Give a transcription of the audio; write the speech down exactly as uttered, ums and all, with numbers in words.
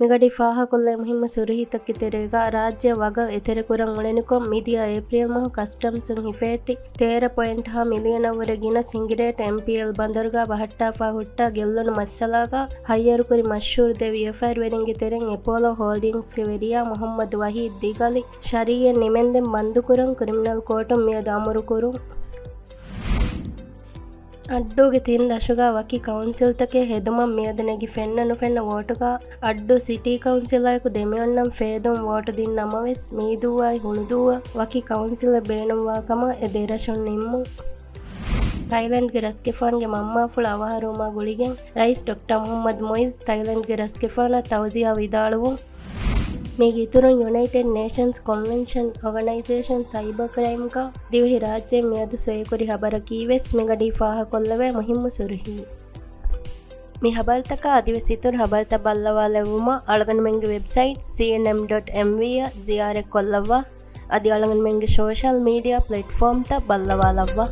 މިގަޑީ ފާހަގަކޮށްލޭ މުހިއްމު ސުރުހީތަކުގެ ތެރޭގަ، ރާއްޖެ ވަގަށް އެތެރެކުރަން އުޅެނިކޮށް، މިދިޔަ އޭޕްރީލް މަހު ކަސްޓަމްސުން ހިފޭއްޓި ތޭރަ ޕޮއިންޓް ހަ މިލިއަނަށްވުރެ ގިނަ ސިނގިރޭޓް އެމްޕީއެލް ބަނދަރުގަ ބަހައްޓާފަ ހުއްޓާ ގެއްލުނު މައްސަލާގަ ހައްޔަރުކުރި މަޝްހޫރު ދެ ވިޔަފާރިވެރިންގެ ތެރެއިން އެޕޯލޯ ހޯލްޑިންގްސްގެ ވެރިޔާ މުހައްމަދު ވަހީދު ދިގަލި ޝަރީއަތް ނިމެންދެން ބަންދުކުރަން ކްރިމިނަލް ކޯޓުން މިއަދު އަމުރުކުރުން. އައްޑޫގެ ތިން ރަށުގަ ވަކި ކައުންސިލްތަކެއް ހެދުމަށް މިއަދު ނެގި ފެންނަ ނުފެންނަ ވޯޓުގަ އައްޑޫ ސިޓީ ކައުންސިލާއެކު ދެމިއޮންނަން ފޭދުން ވޯޓު ދިން ނަމަވެސް، މީދޫއާއި ހުޅުދޫއަށް ވަކި ކައުންސިލެއް ބޭނުންވާ ކަމަށް އެ ދެ ރަށުން ނިންމުން. ތައިލެންޑްގެ ރަސްގެފާނުގެ މަންމާފުޅު އަވަހާރަވުމާ ގުޅިގެން ރައީސް ޑޮކްޓަރ މުހައްމަދު މުއިއްޒު ތައިލެންޑްގެ ރަސްގެފާނަށް ތައުޒިޔާ ވިދާޅުވުން. މީގެ އިތުރުން ޔުނައިޓެޑް ނޭޝަންސް ކޮންވެންޝަން އޯގަނައިޒޭޝަން ސައިބަ ކްރައިމްގަ ދިވެހި ރާއްޖޭން މިއަދު ސޮއިކުރި ހަބަރަކީވެސް މިގަޑީ ފާހަގަކޮށްލެވޭ މުހިއްމު ސުރުހީ. މި ހަބަރުތަކާ އަދިވެސް އިތުރު ހަބަރުތައް ބައްލަވާލެއްވުމަށް އަޅުގަނޑުމެންގެ ވެބްސައިޓް ސީއެންއެމް ޑޮޓް އެމްވީ އަށް ޒިޔާރަތްކޮށްލައްވާ. އަދި އަޅުގަނޑުމެންގެ ސޯޝަލް މީޑިއާ ޕްލެޓްފޯމްތައް ބައްލަވާލައްވާ.